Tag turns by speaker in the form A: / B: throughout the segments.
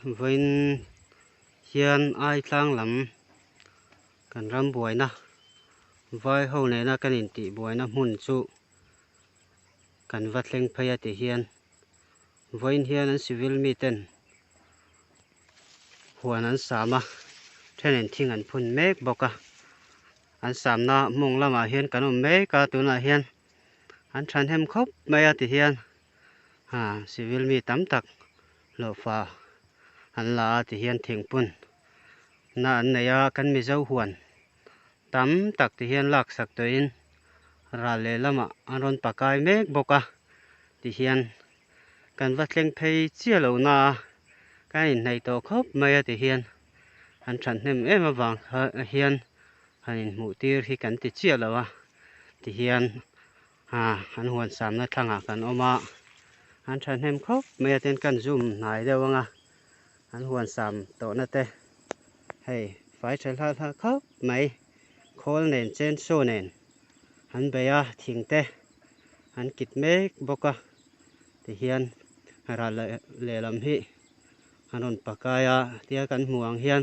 A: Vawiin hian Aitlang lam kan ram buaina vai ho nena kan intih buaina hmun chu kan va thleng phei a ti hian vawiin hian an civil miten huan an sam a thenin thing an phun mek bawk a an samna hmung lamah hian kan awm mek a tunah hian an thahnem khawp mai a ti hian ah civil mi tam tak hlawhfa an la a ti hian thingpun na an nei a kan mizo huan tam tak ti hian lak sak tawhin ral lehlamah an rawn pakai mek bawk a ti hian kan va thleng phei chiah loh na a kan inhnaih tawh khawp mai a ti hian an thahnem em avang hian han inhmuh tir hi kan ti chiah lo a ti hian ah an huan samna thlangah kan awm a an thahnem khawp mai a tin kan zoom hnai deuh ang a an huan sam tawhna te hei fai tha hla hla khawp mai khawl nen chainsaw nen an bei a thing te an kit mek bawk a tihian ral lehlam hi an rawn pakai a tia kan hmuh ang hian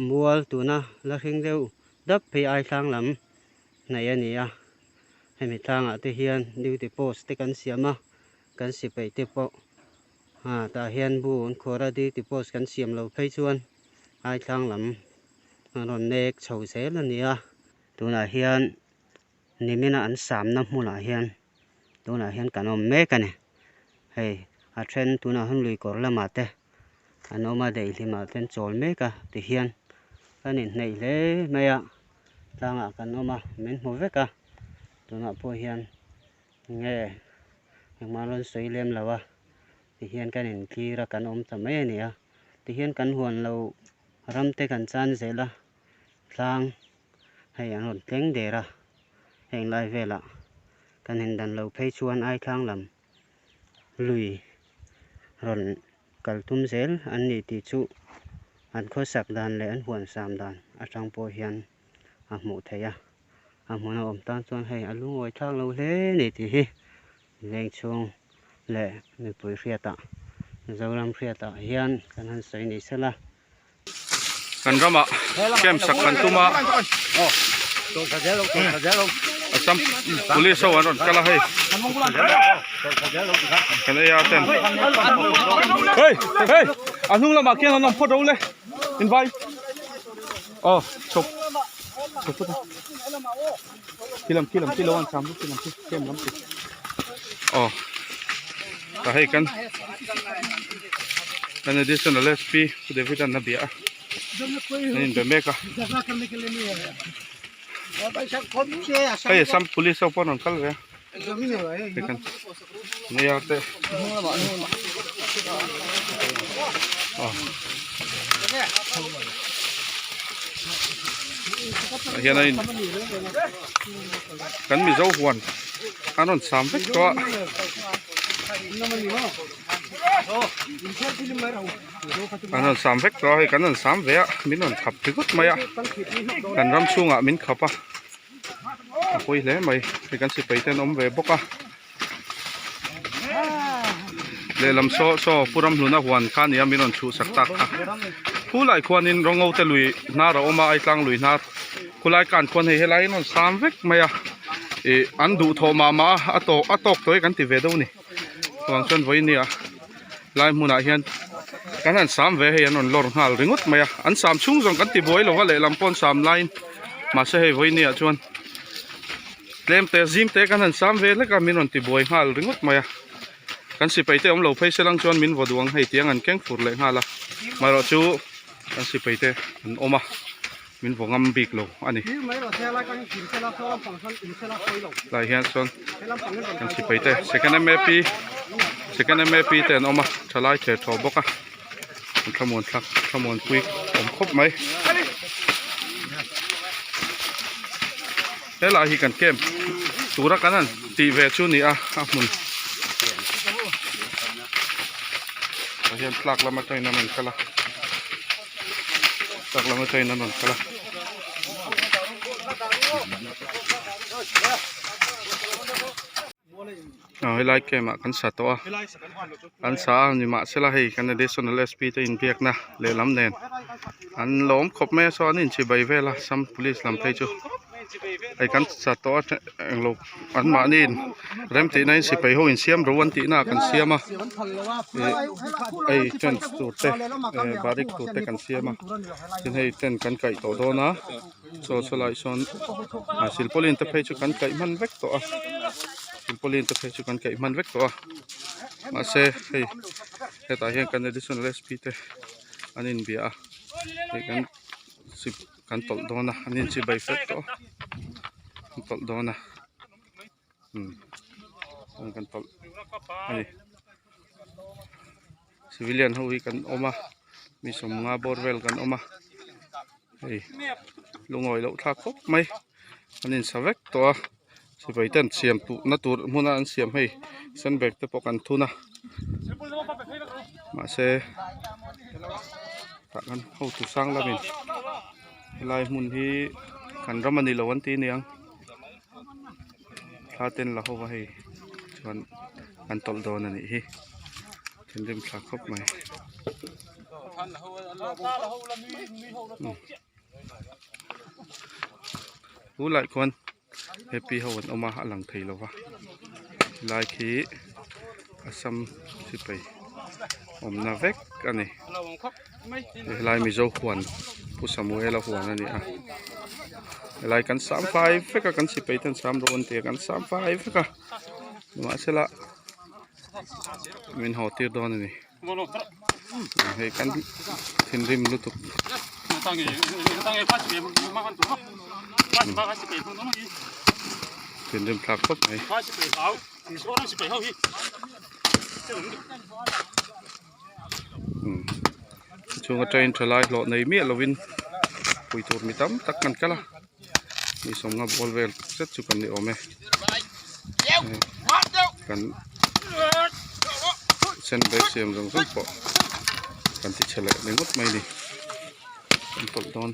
A: mual tuna la hring deuh dap phei ai tlang lam hnaih a ni a hemi tlangah te hian duty post te kan siam a kan sipai te pawh ah tah hian bu an khuar a duty post kan siam lo phei chuan ai tlang lam an rawn nek chho zel a ni a tunah hian nimina an samna hmunah hian tunah hian kan awm mek a ni hei a then tunah hian lui kawr lamah te an awm a daihlimah te an chawl mek a tihian kan inhnaih hle mai a tlangah kan awm a min hmu vek a tunah pawh hian nge engmah an rawn sawi lem lo a tihian kan intlir a kan awm ta mai a ni a tihian kan huan lo ram te kan chan zel a tlang hei an rawn tleng der a heng lai velah kan indan lo phei chuan ai thlang lam lui rawn kal tum zel an ni tih chu an khawsak dan leh an huan sam dan atang pawh hian a hmuh theih a a hmun a awm tan chuan hei a lungawi thlak lo hle a ni tih hi veng chhung leh mipui hriatah Zoram hriatah hian kan han sawi ni sela.
B: Kan ramah camp sak kan tum a Assam police ho an rawn kal a hei kan ei a ten hei hei a hnung lamah khian an awm phawt ro le invai aw chhuk chhuk phawt a khi lam khi lam khi lo an cham khi lam khi camp lam khi aw ta hei kan kan additional SP Pu David an a bia a an inbe mek a hei Assam police ho pawh an rawn kal ve a hei kan nia te aw tah hian a in kan mizo huan an rawn sam vek tawh a. An rawn sam vek tawh a hei kan rawn sam ve a min rawn khap ringawt mai a kan ram chhungah min khap a a pawi hle mai hei kan sipai te an awm ve bawk a lehlam saw saw pu ramhluna huan kha nia min rawn chhuhsak tak kha khulai khuanin rawng te lui hnar a awm a aitlang lui hnar khulai kan khuan hei helai in rawn sam vek mai a ih an duhthawh mah mah a a tawk a tawk tawh hi kan ti ve deuh a ni. Chuang chuan vawiin nia lai hmunah hian kan han sam ve hei an rawn lawr nghal ringawt mai a an sam chhung zawng kan ti buai lo va lehlam pawh an sam laiin mahse hei vawiin nia chuan tlem te zim te kan han sam ve hlek a min rawn ti buai nghal ringawt mai a kan sipai te awm lo phei se lang chuan min vaw duh ang hei tiang an keng fur leh nghal a maherawh chu kan sipai te an awm a. Min vaw ngam bik lo a ni. Tlai hian chuan kan sipai te second map second map te an awm a thalai ther thaw bawk a an thlamuan thlak thlamuan pui awm khawp mai. Helai hi kan camp tura kan han tih ve chu ni a a hmun tah hian tlak lam atangin an rawn kal a tlak lam atangin an rawn kal a. Aw helai camp ah kan sa tawh a an sa a nimahsela hei kan additional SP te inbiakna lehlam nen an lawm khawp mai a saw an inchibai vel a Assam police lam phei chu hei kan sa tawh a englo an mahni in rem tihna in sipai ho insiam ro an tihna ah kan siam a ih hei tent tur te eh barik tur te kan siam a tin hei tent kan kaih tawh dawn a. Chaw chawlai sawn ah silpauline te phei chu kan kaih hman vek tawh a silpauline te phei chu kan kaih hman vek tawh a mahse hei hetah hian kan additional SP te an inbia a hei kan chip kan tawlh dawn a an inchibai fel tawh a an tawlh dawn a umm kan tawlh a ni. Civilian ho hi kan awm a mi sawmnga bawr vel kan awm a hei lungawi loh thlak khawp mai an insa vek tawh a sipai ten siam duh na tur hmuna an siam hei sandbag te pawh kan thun a mahse tah khan hotu sang lamin helai hmun hi kan ram a ni lo an ti aniang thla ten la ho va hei chuan an tawlh dawn a nih hi thinrim thlak khawp mai tunlai khuan happy ho an awm a a lang thei lo va helai khi Assam sipai awmna vek a ni helai Mizo huan Pu Samuela huan a ni a helai kan sam fai vek a kan sipai ten sam rawh an ti a kan sam fai vek a nimahsela min haw tir dawn a ni hei kan thinrim lutuk thinrim thlak khawp mai. Chhung atangin thalai hlawh nei miah lovin pui tur mi tam tak kan kal a mi sawmnga bawl vel zet chu kan ni awm e kan sandbag siam zawng zawng pawh kan ti chhe leh ni ngawt mai a ni kan tawlh dawn.